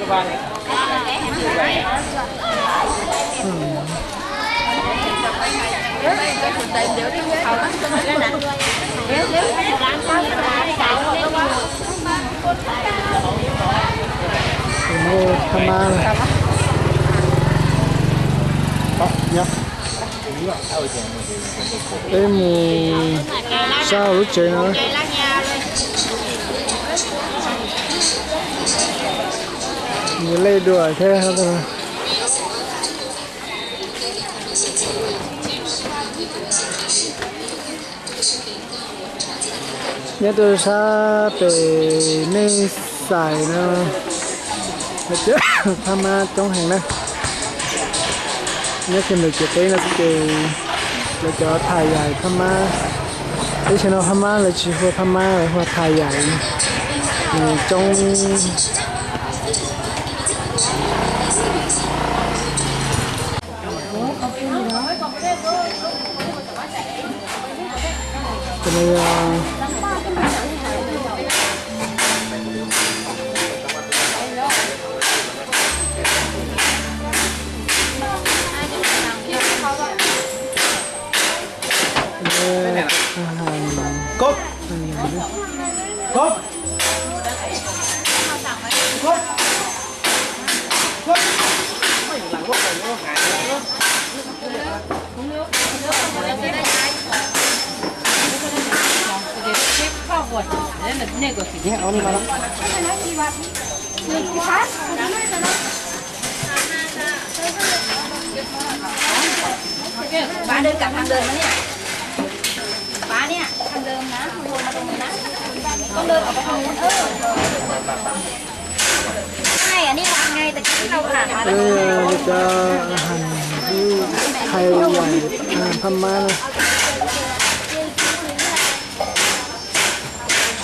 Mus thab mab. Peb mus sab hauv lub tsev no. Mus lej dua thiab. Nyob rau sab pem nej xais no, lawv cov phab mab coob heev na. Nyob kiag ntawm ciam teb no xwb ces lawv cov thaj yaim phab mab, tab sis no phab mab lawv tsis hu ua phab mab, lawv hu ua thaj yaim, nws coob. Bán đơn cặp hàng đờm này. Bán đi ạ, hàng đờm á, hàng đờm mà đừng bán. Con đờm ở cái phòng. Cái này đi bán ngay từ cái đầu hẳn mà. Ê, đừng cov hais, hais phab mab no.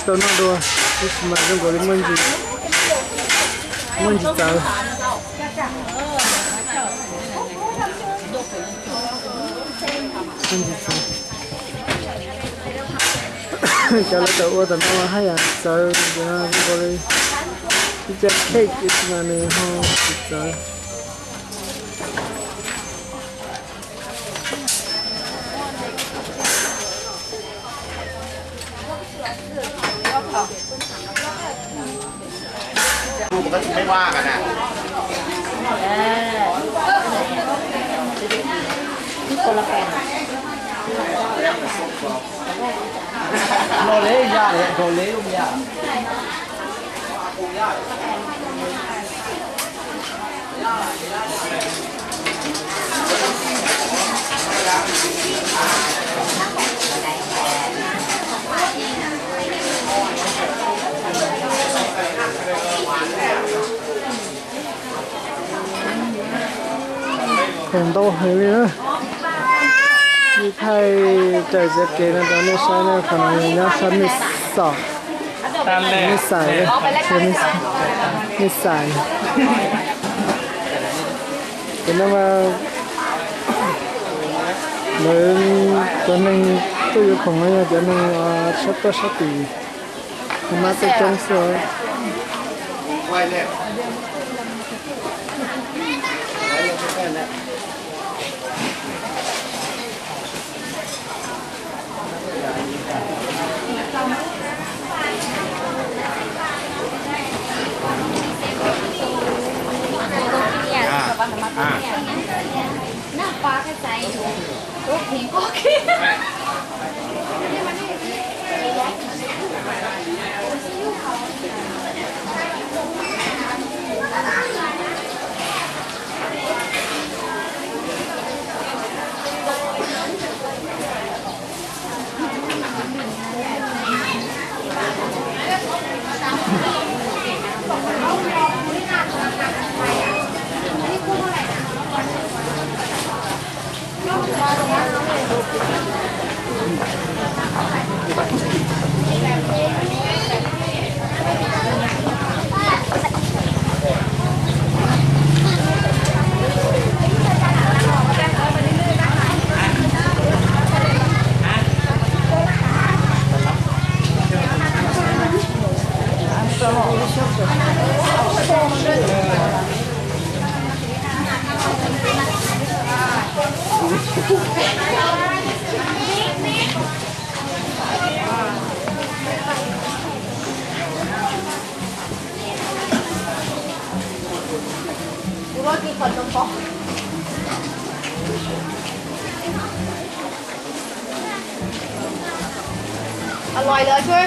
Tsis tau noj dua, tab sis mas zoo nkaus li muaj ntsis, muaj ntsis txawv. Muaj ntsis txawv. Cov lawv tau ua tam no haj yam txawv, zoo nkaus li ib co cake tab sis mas nws ho tsis txawv. Khoom ntau heev li na. Ib thaij raws txoj kev no rau nej saib na, qhov no nyob sab Mej Xais, Mej Xais, Mej Xais. Ces no mas lawv cov neeg tuaj yuav khoom no yog cov neeg sab toj sab tid, nws mas tuaj coob xwb. อร่อยเหลือเชื่อ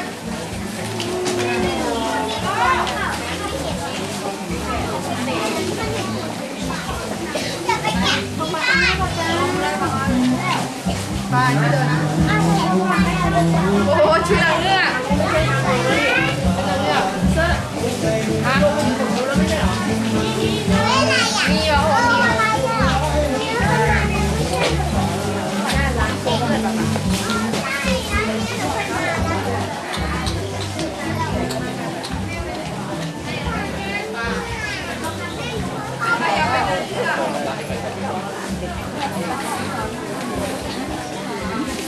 โอ้โห ชุดนางเงือก ชุดนางเงือก เสื้อ ฮะ มีเหรอ มีเหรอ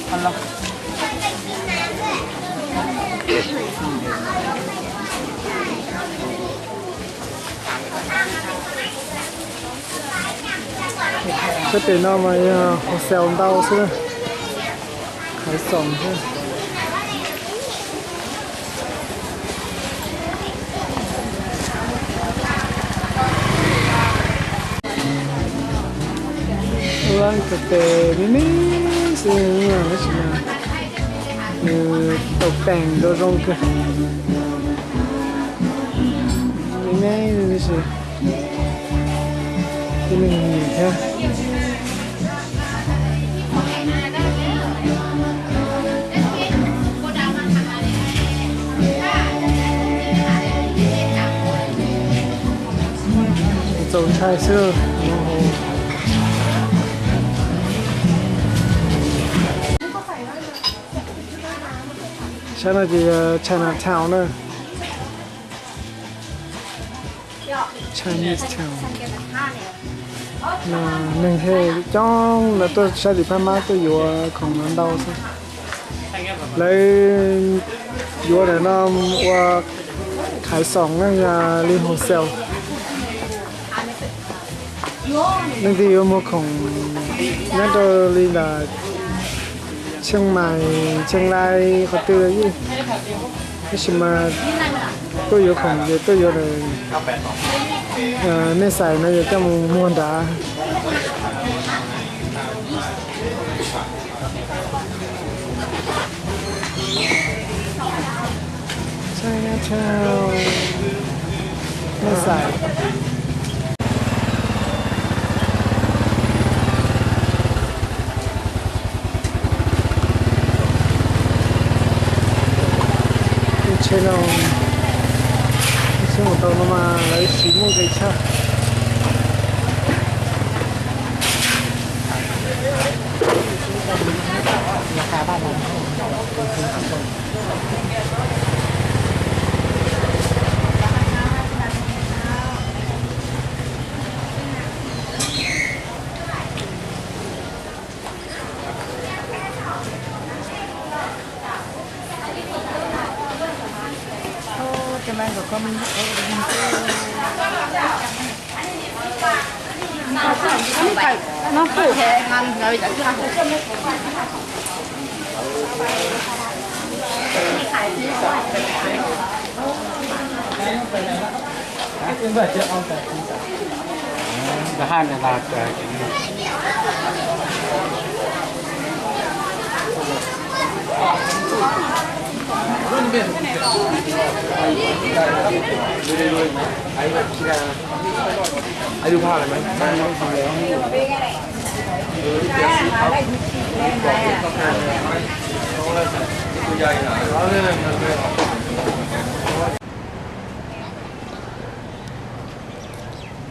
น่ารัก Sab pem no mas yog hauv xaus ntau xwb, khaiv xoom xwb. Ua ib txoj tes me me xwb, tab sis mas nws tau teem rau zoo kawg. Me me tab sis tib neeg nyiam thiab. Txaus ntshai xwb. Sab no ces yog Chinatown na. Chinese town. Neeg thiaj coob, lawv tuaj sab tim Phab Mab tuaj yuav khoom no ntau xwb. Lawv yuav ntawm no ua khaiv xoom na, yog li hauv xaus. Leej twg yuav muag khoom nyob rau li ntawm Tsheej Maim, Tsheej Laij qhov twg, tab sis mas tuaj yuav khoom ces tuaj yuav ntawm Mej Xais no ces coj mus muag nrad. Mej Xais. Tsheb no, tsheb mus tau no mas lawv siv muaj nqis tshaj.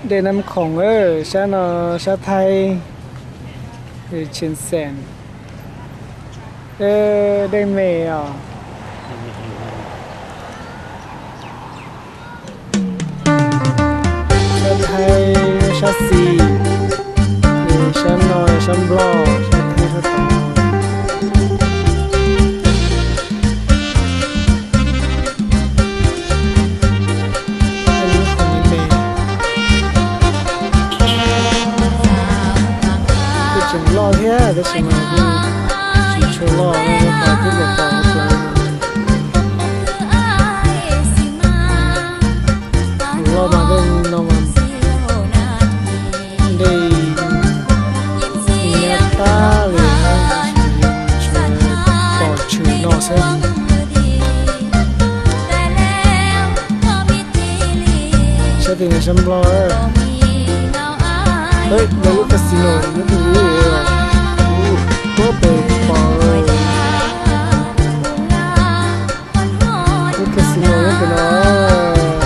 Dej Nab Khoom, sab no sab Thaib, Tsheej Xeem. Dej me os. Sab Thaib, sab xis, sab no sab Nplog, sab Thaib sab tod. Tej tseem loj thiab tab sis mas tsis tshua loj, twb los tau plaws. Loj mas tej no mas Sab Nplog, lawv lub casino nyob pem ub, puag pem pom. Lub casino nyob pem no,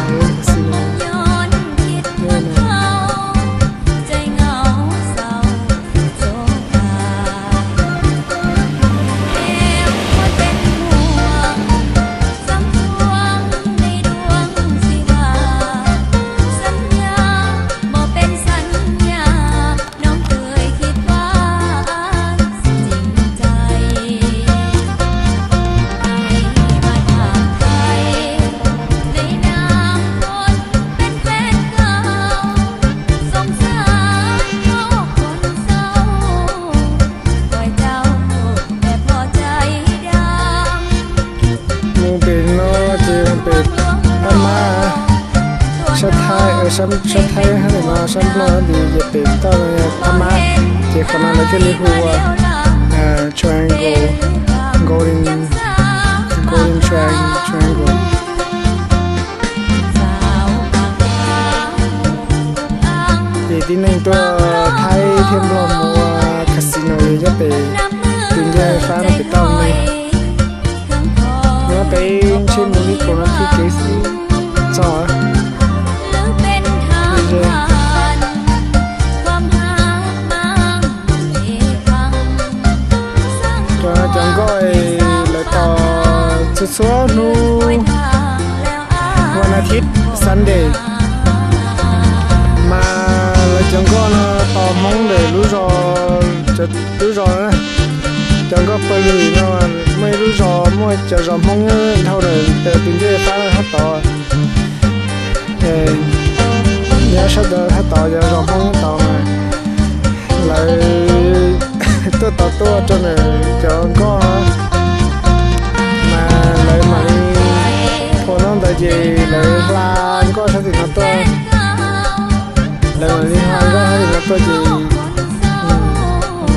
lub casino nyob no. Mus pem no ces pem Phab Mab, sab Thaib, sab Thaib hab no, sab Nplog hab ntawd ces pem toj no yog Phab Mab, ces qhov no lawv thiaj li hu ua Triangle, Golden, Golden Triangle. Ces tib neeg tuaj Thaib thiab Nplog mus ua casino nyob pem tus ncej fab no pem toj no. Nyob pem ntshe mus li kaum nas this kev xwb txog. Cov, cov nkoj lawv tos txhua txhua hnub, one a thib Sunday, mas lawv cov nkoj no tos Hmoob ntawm lub zos, lub zos na, cov nkoj pawg lwm no, muaj ib lub zos muaj cov zos Hmoob nyob dhau ntawm tus ncej fab no hab tod. Nyob sab tod hab tod cov zos Hmoob nyob tod mas lawv tuaj tos tuaj rau ntawm cov nkoj no, mas lawv mam li, thaum no ntawd ces lawv hla nkoj sab tim no tuaj, lawv mam li hla nkoj sab tim no tuaj ces,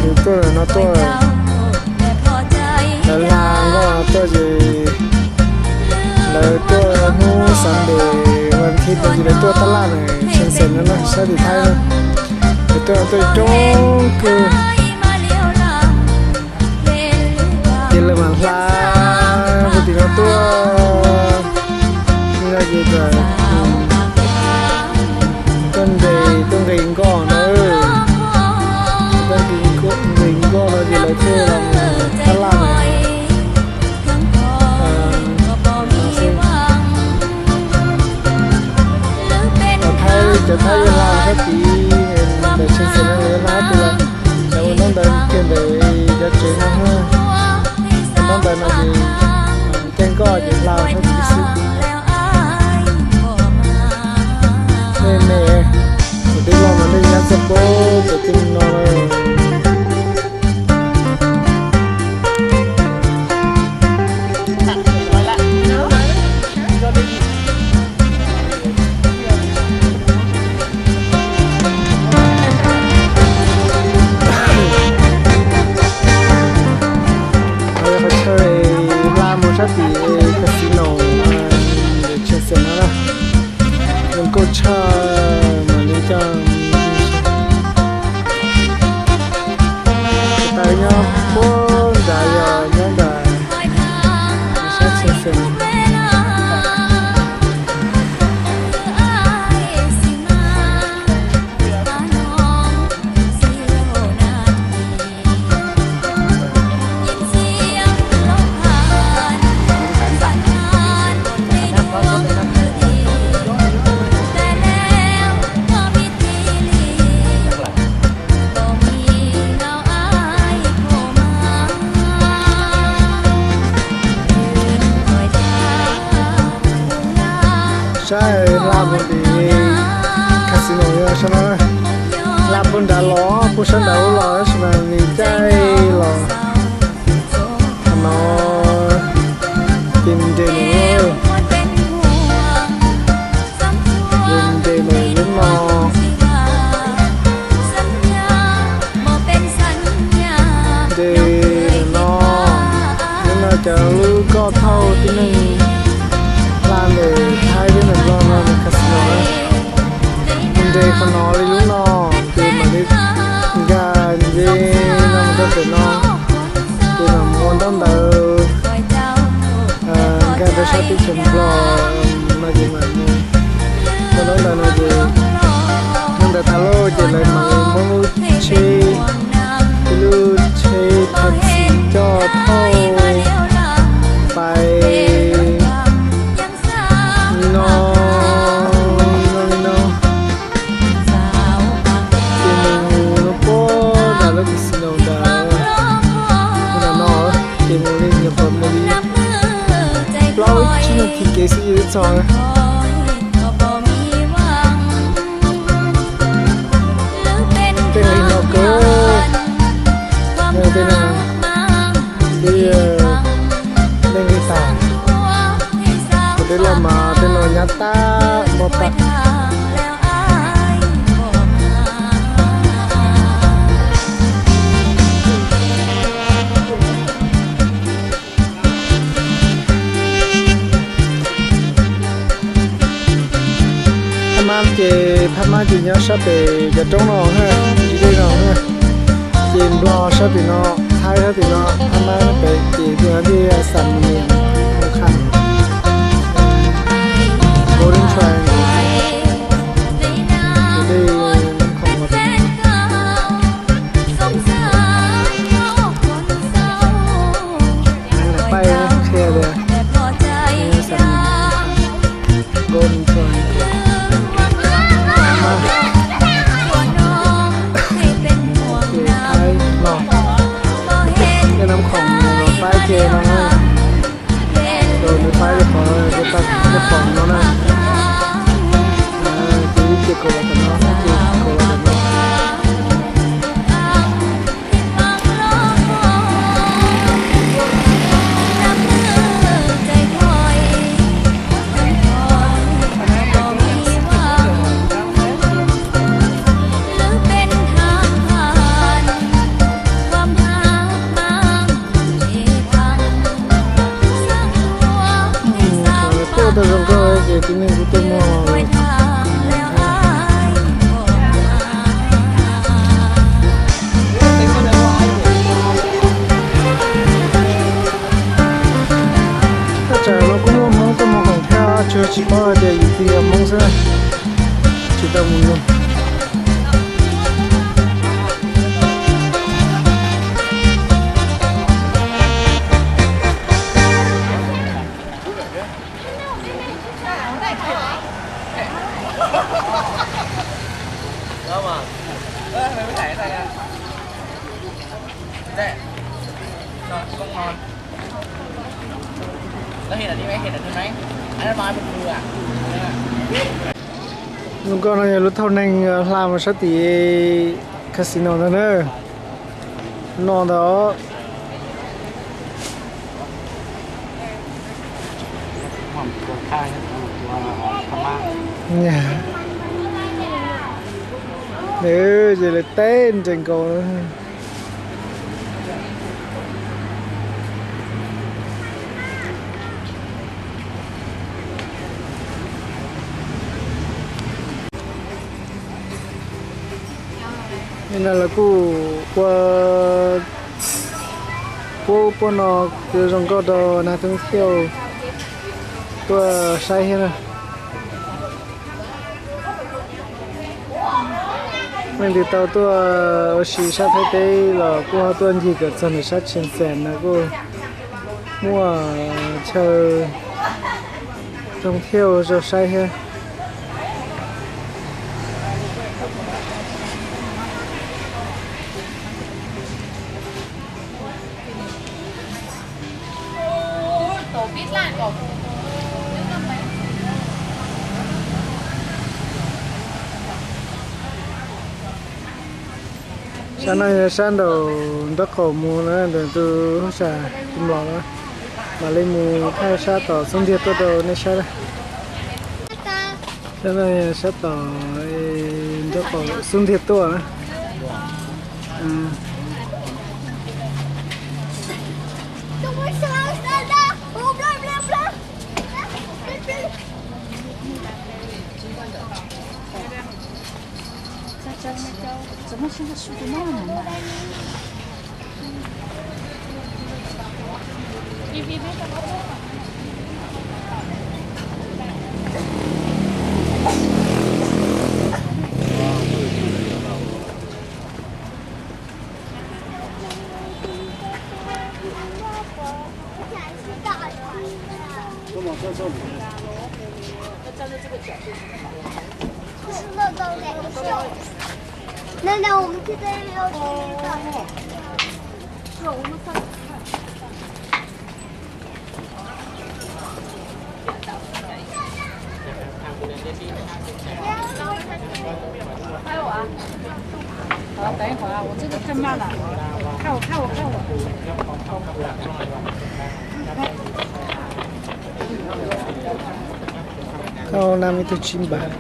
lawv tuaj no tuaj, lawv hla nkoj no tuaj ces lawv tuaj hnub Sunday, one a thib ces lawv tuaj tab laj na, Chaeng Saen no na, sab tim Thaib na, lawv tuaj no tuaj coob kawg. Ces lawv mam hla puag tim no tuaj, no ces tuaj nres tuaj nqis nkoj na, tuaj nqis nkoj no ces lawv thiaj los tab laj na. Cov Thaib, cov Thaib yuav hla sab tid, ntawm Chaeng Saen no lawv yuav hla sab tid los, lawv ua ntaub ntawv kiag ntawm cov tsev no, ua ntaub ntawv no ces caij nkoj ces hla sab tid xwb. Me me, kuv twb los mas nej nyab txog pem tej no lawm. Qhov chaw hla mus sab tim casino, Chaeng Saen no na, zoo nkauj tshaj, mam li coj tais nyob puag nrad, yog nyob nram sab Chaeng Saen. Saib hla mus tim casino yog sab no, hla puag nrad los puag sab nrad ub los tab sis mas nws caij los no ces nres nws, ces nres nws lub no, nres no, lub no cov lub nkoj thauj tib neeg hla ntawm Thaib thiab ntawm Nplog no nws casino na. Ces qhov no li lub no, ces mam li nkag nce no mus rau pem no, ces mam mus ua ntaub ntawv, nkag rau sab teb chaws Nplog no ces mam mus ua ntaub ntawv no ces, ntaub ntawv tas lawm ces lawv mam li muab lub tsheb, ib lub tsheb taxi coj thauj pais no, no li no. Ces mus no puag nram lub casino ntawd, mus nram no, ces mus li nyuam qhuav mus li plaub tsib nas this kev xwb yeej txog na. Tej nqi no kawg, tej no, tej, tej nqi tag, kuv tej loj mas tej no nyab tab npau taws. Phab mab ces, phab mab ces nyob sab pem cov roob no na, ntsis dej no na. Ces Nplog sab tim no, Thaib sab tim no, phab mab pem ces tias tias Xam Nias, Hoo Kham, Golden Triangle, ces dej nab khoom uas pais qhia tias Xam Nias, Golden Triangle, Thaib no, tej nab khoom uas pais qhia no na. Rau nws pab rau qhov, rau pab rau qhov no na. Ces ib ce kaus los tom no, ib ce kaus los tom no. Tuaj tau zoo nkauj ces tib neeg kuj tuaj muag. Thaj tsam no kuj muaj Hmoob tuaj muag khoom thiab, tsuas tsis paub hais tias yus twg yog Hmoob xwb, tsis tau mus nug. Zoo nkauj no yog lub thauj neeg hla mus sab tim casino ntag na. No ntag. Nws ces lawv teb nres nkaus. Nim no lawv kuj ua, puab puab no zoo nkauj rau nas thoob thiaj tuaj saib thiab na. Leej twg tau tuaj ua si sab Thaib teb los kuj ho tuaj ncig kom txog ntawm sab Tshee Xees no kuj muaj chaw thoob thiaj rau saib thiab. Sab no yog sab nraum nraub qaum mus na, ntawm tus hauj sam tus mlom na, mam li mus thaij sab tom xub ntiag tuaj rau nej saib. Sab no yog sab tom nraub qaum xub ntiag tuaj na. 怎么现在速度那么慢？ 那那我们去这边要去那个。 等一会儿啊，我这个太慢了，看我，看我，看我。 Hauv no muaj ib tug tsib npab.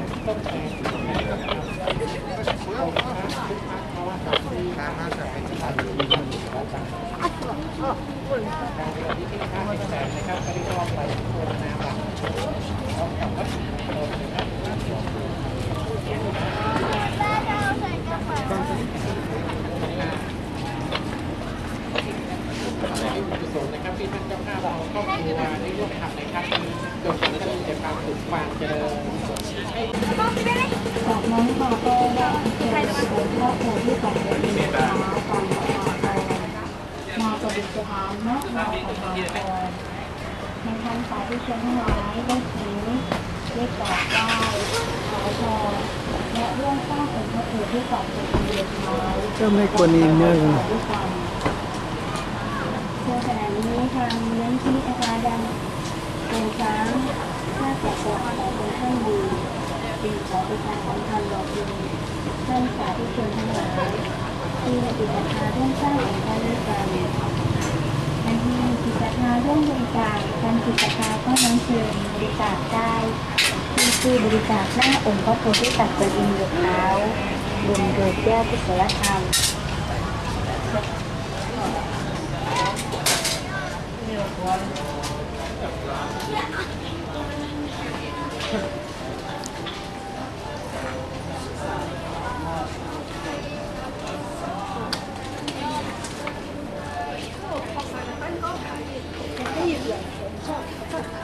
Các mét quần in nhớ. Trong khả năng Nguyễn Hoàng Nguyễn Thị Hoa Đăng, Hùng Sáng, các kẻ của họ đã đến thăm mình, tìm có việc làm ổn định, thân cả thị trường Thanh Hóa, khi mà chỉ thật tha đơn giản để ra đi vào. Thành khi chỉ thật tha đơn giản cả, thân chỉ thật tha có nói chuyện, để cả tai. Khi khi bị thật na ủng có một cái tập tình được áo, đừng được giao cái sự lát thầm.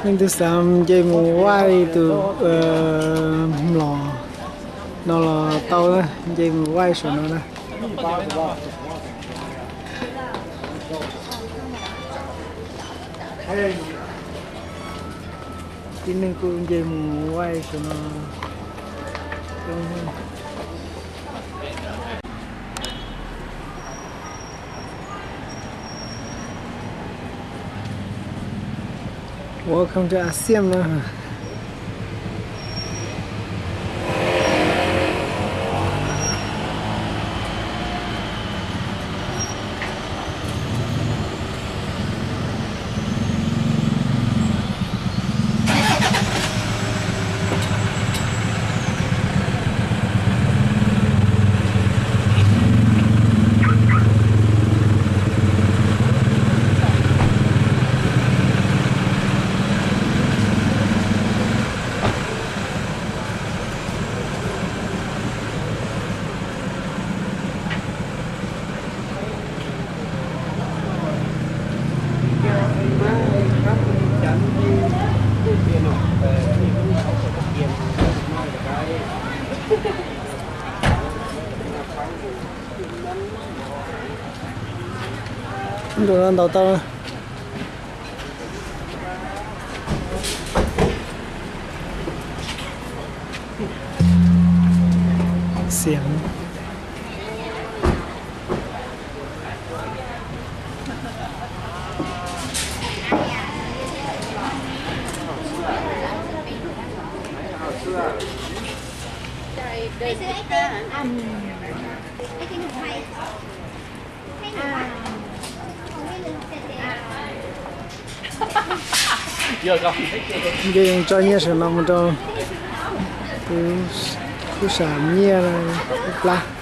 Nej twb xav nce mus waij tus mlom no los tau na, nce mus waij saum no na. Tib neeg kuj nce mus waij saum no. Welcome to Asian na. Ntu no ntaus tau. Xiam. Nce tso nyiaj saum no mus rau kuv sam nyiaj plab.